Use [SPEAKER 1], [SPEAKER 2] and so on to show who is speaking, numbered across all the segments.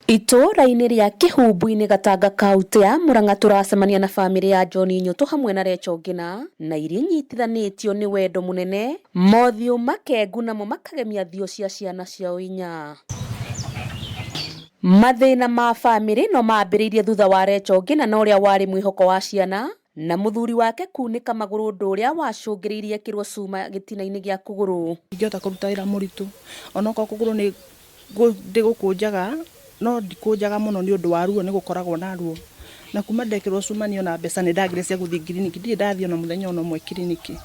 [SPEAKER 1] Itũũra-inĩ rĩa Kĩhumbu-inĩ Gatanga Kauntĩ ya Murang'a tũracemania na bamĩrĩ ya John Nyũtũ hamwe na Recho Ngina na iria inyitithanĩtio nĩ wendo mũnene, mothiũ makengu namo makagemia thiũ cia ciana ciao inya. Mathĩna ma bamĩrĩ ĩno mambĩrĩirie thutha wa Recho Ngina na ũrĩa warĩ mwĩhoko wa ciana na mũthuri wake kunĩka magũrũ ũndũ ũrĩa wacũngĩrĩirie ekĩrwo cuma gĩtina-inĩ gĩa kũgũrũ.
[SPEAKER 2] Ndingĩhota kũruta wĩra mũritũ onokorwo kũgũrũ nĩ ndĩgũkũnjaga no ndikũnjaga mũno nĩ ũndũ wa ruo nĩ gũkoragwo na ruo. Na kuma ndekĩrwo cuma niĩ ona mbeca nĩ ndagire cia gũthiĩ ngiriniki, ndirĩ ndathiĩ ona mũthenya ona ũmwe kiriniki.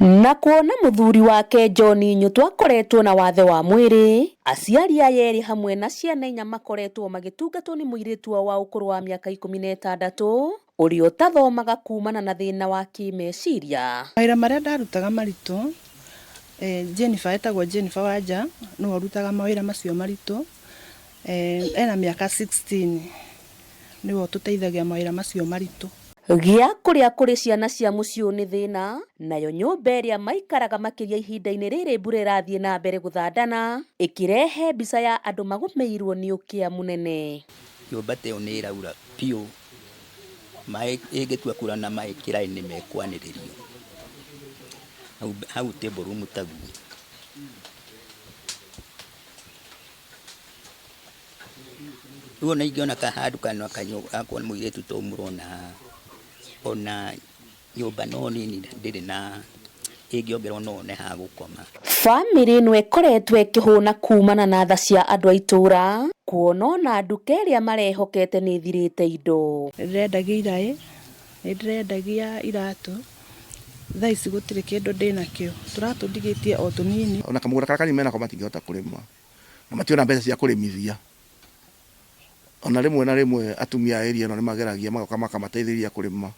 [SPEAKER 1] Na kuona mũthuri wake John Nyũtũ akoretwo na wathe wa mwĩrĩ, aciari aya erĩ hamwe na ciana inya makoretwo magĩtungatwo nĩ mũirĩtu wao wa ũkũrũ wa mĩaka 16 ũrĩa ũtathomaga kumana na thĩna wa kĩmeciria.
[SPEAKER 2] Mawĩra marĩa ndarutaga maritũ, Jennifer etagwo Jennifer Wanja, nĩwe ũrutaga mawĩra macio maritũ, ena mĩaka 16, nĩwe ũtũteithagia mawĩra macio maritũ.
[SPEAKER 1] Gĩa kũrĩa kũrĩ ciana cia mũciĩ ũyũ nĩ thĩna, nayo nyũmba ĩrĩa maikaraga makĩria ihinda-inĩ rĩrĩ mbura ĩrathiĩ na mbere gũthandana, ĩkĩrehe mbica ya andũ magũmĩirwo nĩ ũkĩa mũnene.
[SPEAKER 3] Nyũmba ta ĩyo nĩ ĩraura biũ, maĩ ĩngĩtua kura na maĩ kĩraĩ nĩ mekwanĩrĩrio, hau table room taguo. Rĩu ona ingĩona handũ kana akorwo nĩ mũirĩtu ta ũyũ mũrona haha, ona nyũmba no nini ndĩrĩ na ĩngĩongererwo no one ha gũkoma.
[SPEAKER 1] Bamĩrĩ ĩno ĩkoretwo ĩkĩhũna kumana na tha cia andũ a itũũra, kuona ona nduka ĩrĩa marehokete nĩ ĩthirĩte indo.
[SPEAKER 2] Nĩ ndĩrendagia iraĩ, nĩ ndĩrendagia iratũ, thaa ici gũtirĩ kĩndũ ndĩnakĩo, tũratũ ndigĩtie o tũnini.
[SPEAKER 4] Ona kamũgũnda karĩa kanini menako matingĩhota kũrĩma na mationa mbeca cia kũrĩmithia. Ona rĩmwe na rĩmwe atumia a area ĩno nĩ mageragia magoka makamateithĩrĩria kũrĩma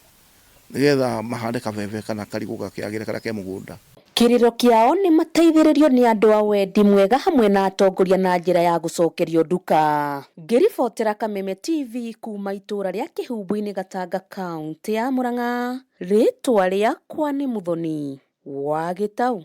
[SPEAKER 4] nĩgetha mahande kabebe kana karigũ gakĩagĩre karĩa ke mũgũnda.
[SPEAKER 1] Kĩrĩro kĩao nĩ mateithĩrĩrio nĩ andũ a wendi mwega hamwe na atongoria na njĩra ya gũcokerio nduka. Ngĩribotera Kameme TV kuma itũũra rĩa Kĩhumbu-inĩ Gatanga kauntĩ ya Murang'a, rĩtwa rĩakwa nĩ Muthoni wa Gĩtau.